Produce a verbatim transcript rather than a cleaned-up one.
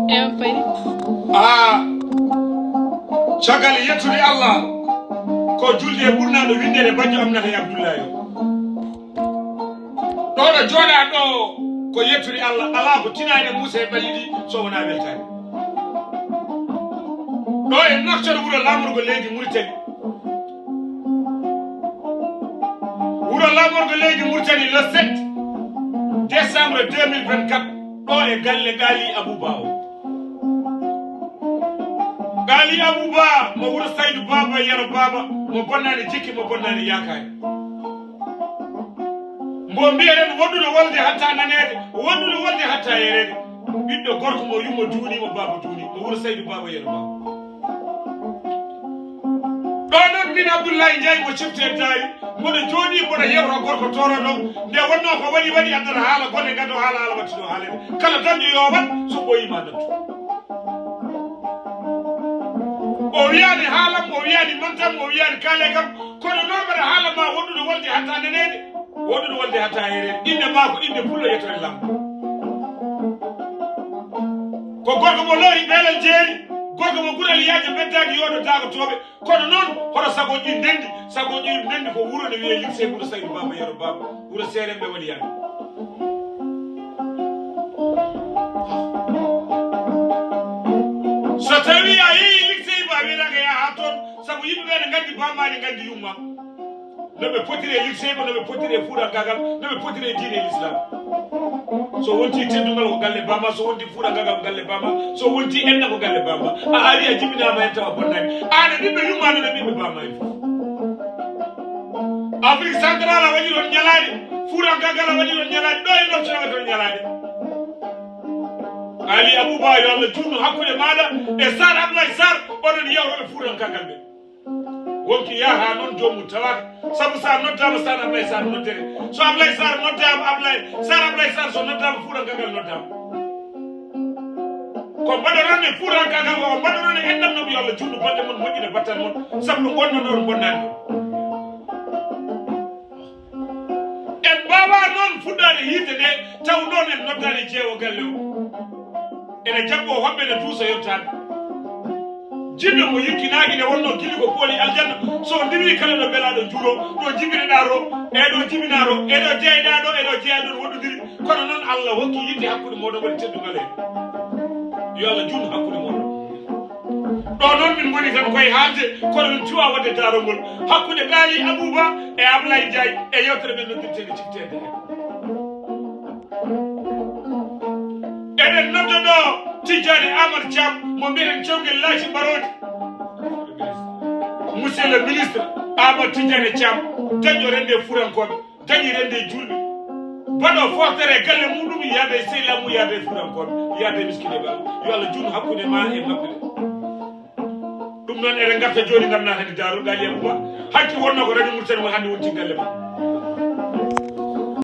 Ewa, pari. Ah, caggal yettude Allah, ko julde e ɓurnaaɗo winndere bajjo am nata e Abdullahi o. Ɗo ɗo jooɗaa ɗo, ko yettude Allah, alaa ko tinaani e Muusa e ɓalli ɗi so wonaa weltaade. Ɗo e Nouakchott, wuro laamorgo leydi Mauritanie. Wuro laamorgo leydi Mauritanie, le sept décembre deux mille vingt-quatre, ɗo e galle Gaali Abou Ba o. Gaali Abou Ba mo wuro Saydu Baaba, Yero Baaba, mo bonnaani jikki, mo bonnaani yaakaari. Mbo mbiyeɗen woɗɗuɗo wolde hatta naneede, woɗɗuɗo wolde hatta yereede. Ɓiɗɗo gorko mo yumma duuni, mo baaba duuni, mo wuro Saydu Baaba, Yero Baaba. Ɗo noon min Abdullahi Njaay mo Cifte Daari, mboɗo jooɗii, mboɗo yewta gorko tooroɗo, nde wonnoo ko waɗi waɗi, addata haala golle, ngaddo haala, haala wattiɗo haalede. Kala dañɗo yo waɗ, so ɓooyii ma noddu. O wiyaani haalam, o wiyaani mantam, o wiyaani kaale kam, kono noon mbaɗa haala ma woɗɗude wolde hatta naneede, woɗɗude wolde hatta heereede. Innde maako innde pullo, yettoore Laamɗo. Ko gorko mo loori beelal jeeri, gorko mo gural yaaji beddaaki yooɗo daakotooɓe. Kono noon, hoto sagooji ɗi ndenndi, sagooji ɗi ndenndi ko wuro ne wiyee Liksey, wuro Saydu Baaba, Yero Baaba, wuro seeremɓe woni yaade. So tawii a yehii Liksey, a wiyetaake yaha haa toon, sabu yimɓe ɓee ne nganndi baaba ma, ne nganndi yumma. No ɓe potiri e Liksey, no ɓe potiri e fuutankaagal, no ɓe potiri e diine Lislaam. So wontii teddungal ko galle baaba ma, so wontii fuutankaagal ko galle baaba ma, so wontii enɗam ko galle baaba ma. A ari a jibinaama heen tawa bonnaani. Aan e ɓiɓɓe yumma noon e ɓiɓɓe baaba ma en fof. Afrique centrale a waɗi ɗoon ñalaande, fuutankaagal a waɗi ɗoon ñalaande, ɗo e Nouakchott a waɗi ɗoon ñalaande. Gaali Abou Ba, yo Allah juutnu hakkunde maaɗa e Saar Ablaye Saar, onon yewtooɓe fuutankaagal ɓe. Wonki yaha noon joomum tawaaka, sabu so a noddaama Saar Ablaye Saar noddete. So Ablaye Saar noddaama, Ablaye, Saar Ablaye Saar so noddaama, fuutankaagal noddaama. Ko mbaɗoron e fuutankaagal ko, ko mbaɗoron e enɗam noon, yo Allah juutnu balɗe mon, moƴƴina battal mon, sabu ɗo ngonnoɗon bonnaani ɗo. En mbaawaa noon fuɗɗaade yiide nde, taw noon en noddaani jeewo galle o. Ene jaɓɓoo hoɓɓe ne duusa yottaade. Jinno mo yikkinaaki nde wonnoo gili ko pooli aljanna, so o ndiwii kala ɗo mbelaaɗo juuro, ɗo jibinoɗaa ro, e ɗo jibinaa ro, e ɗo jeyɗaa ɗo, e ɗo jeyaa ɗon woɗɗondiri. Kono noon Allah hokki yiɗde hakkunde mooɗon waɗi teddungal heen. Yo Allah juutnu hakkunde mooɗon. Ɗo noon min ngoni tan koye haalde, kono min cuwaa waɗde daarongol hakkunde Gaali Abou Ba e Ablaye Ndiaye e yewtere men noddirteende Cifteende heen. Eɗen nodda ɗo Tijjani Amadou Thiam, mo mbiyen Cewngel Laaci Mbaroodi. Monsieur le ministre Amadou Tijjani Thiam, dañɗo renndo e fuutankooɓe, dañi renndo e juulɓe. Baɗo fortere e galle muɗum, yaade e sehilaaɓe mum, yaade e fuutankooɓe, yaade e miskineeɓe. Yo Allah juutnu hakkunde ma e maɓɓe. Ɗum noon, eɗen ngarta jooni ngam naatande daarol Gaali Abou Ba. Hanki wonnoo ko Radio Mauritanie, won hannde wonti galle ma.